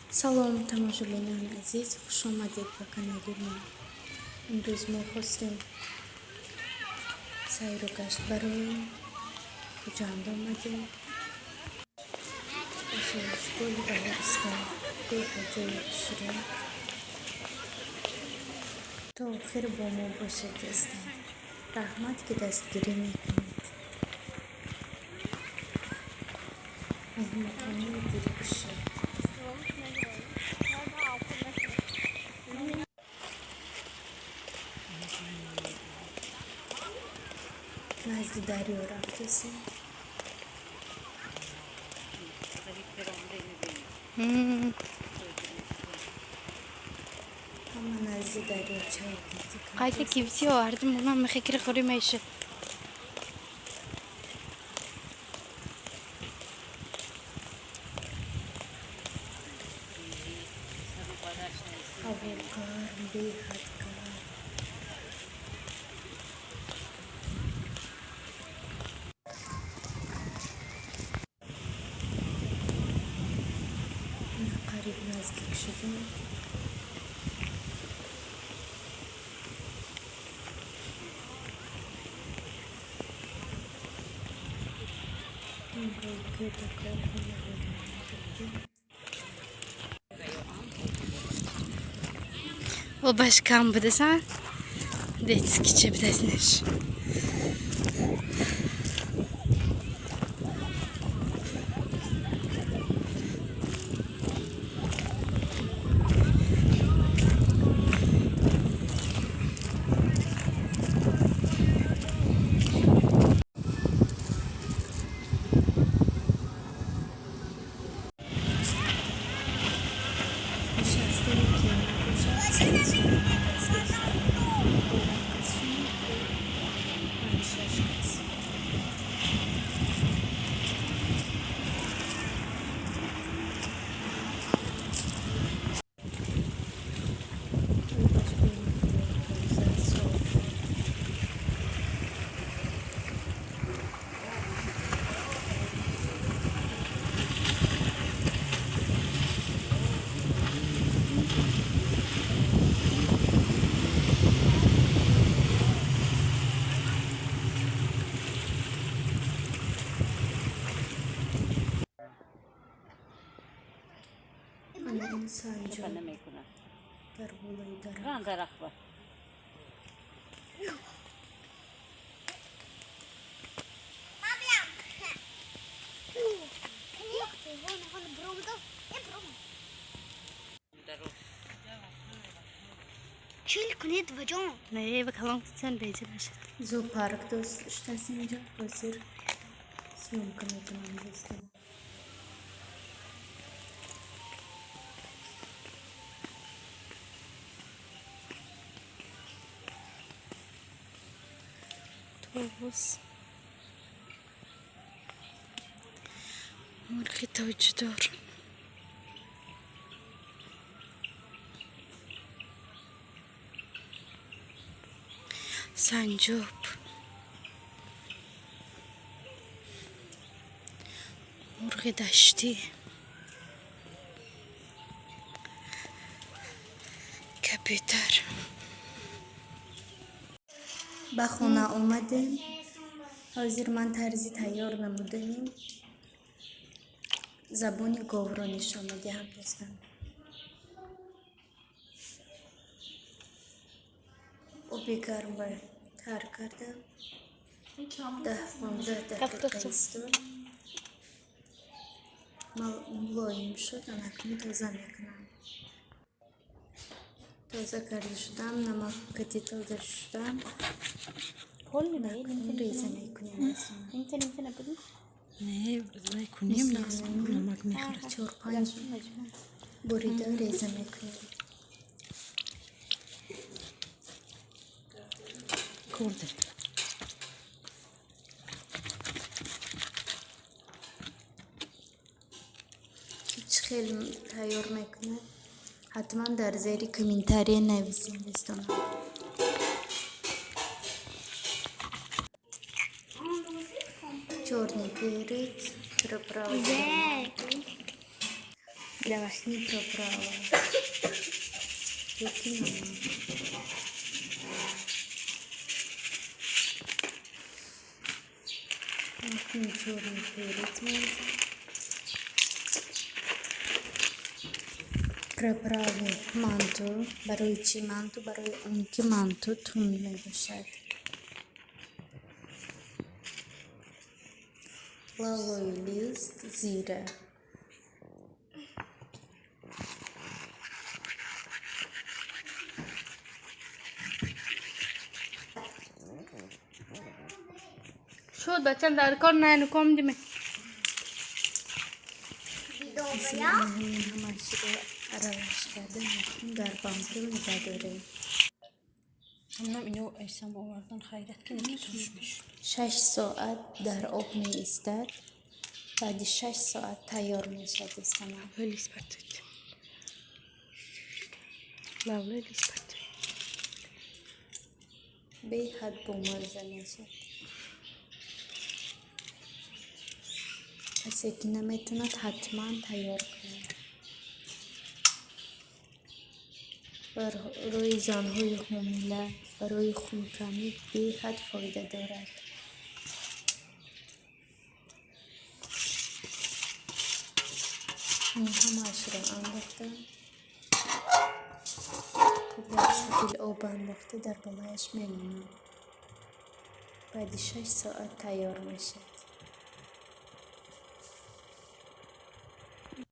Салом, тамошобинони азиз, хушомадед ба канали мо. Имрӯз мо хостем сайру гашт бароем. Хуҷанд омадем. Осоишгоҳи Баҳористон беҳад ҷои хушрӯ. То охир бо мо бошед, дӯстон. Раҳмат, ки дастгирӣ мекунед. Меҳмонхонаи Дилкушо. Назди дарё рафтесем. Ҳама назди дарёчаи пити. Қайта кибти овардим, ман мехекри хӯрӣ мешуд. Ҳаво гарм, беҳад гарм. Қариб наздик шудем. Ҳамроҳи кӯдакҳо, хонавода омада будем. Обаш кам будасан, детскийча будаснаш. Нишастани ки бошад, 100 сомон аст, дӯстон. Бо як кас шумо, панҷ, шаш кас. Обаш бениҳоят тоза, соф. Ана ин санҷоб дар болои дарахт. Чил кунед, ваҷон. Не, ба калон чанд беҷа нашуд. Зоопарк доштааст инҷо. Ҳозир съёмка мекунам, дӯстон. Товус, мурғи тоҷдор, санҷоб, мурғи даштӣ, кабӯтар. Ба хона омадем. Ҳозир ман тарзи тайёр намудани забони говро нишон медиҳам, дӯстон. Оби гармро тар кардам, 10-15 дақиқа истод, мулоим шуд. Анакун тоза мекунам. Тоза карда шудам, намаккати тоза шудам, накун реза мекунем, дӯстон. Не, мекунем, намак мехӯрад. Чор панҷ бурида реза мекунем. Корде. Чӣ хел тайёр мекунад, ҳатман дар зери комментария нависем, дӯстон. Чёрный перец, приправа. Давай. Вкусный приправа. Ёки намак. Акнун чёрный перец мерезам. Приправи манту. Барои чӣ манту? Барои он ки манту тунд мебошад. Лавровый лист, зира. Шуд, бачам, дар кор на ком диме. Ҳамашро аралаш карда, дар банка нигоҳ дорем. Ҳаминам ино эсам овардан, хайрат ки неки туш мешуд. 6 соат дар об меистад. Баъди 6 соат тайёр мешавад, дӯстонам. Лист партоед. Лавлаи лист партоед. Беҳад бомазза мешавад. Касе ки наметавонад, ҳатман тайёр кунад. Барои занҳои ҳомила, барои хункамӣ беҳад фоида дорад. Ин ҳамаашро андохтам. Дар сатил об андохта, дар болояш мемонам. Баъди 6 соат тайёр мешавад.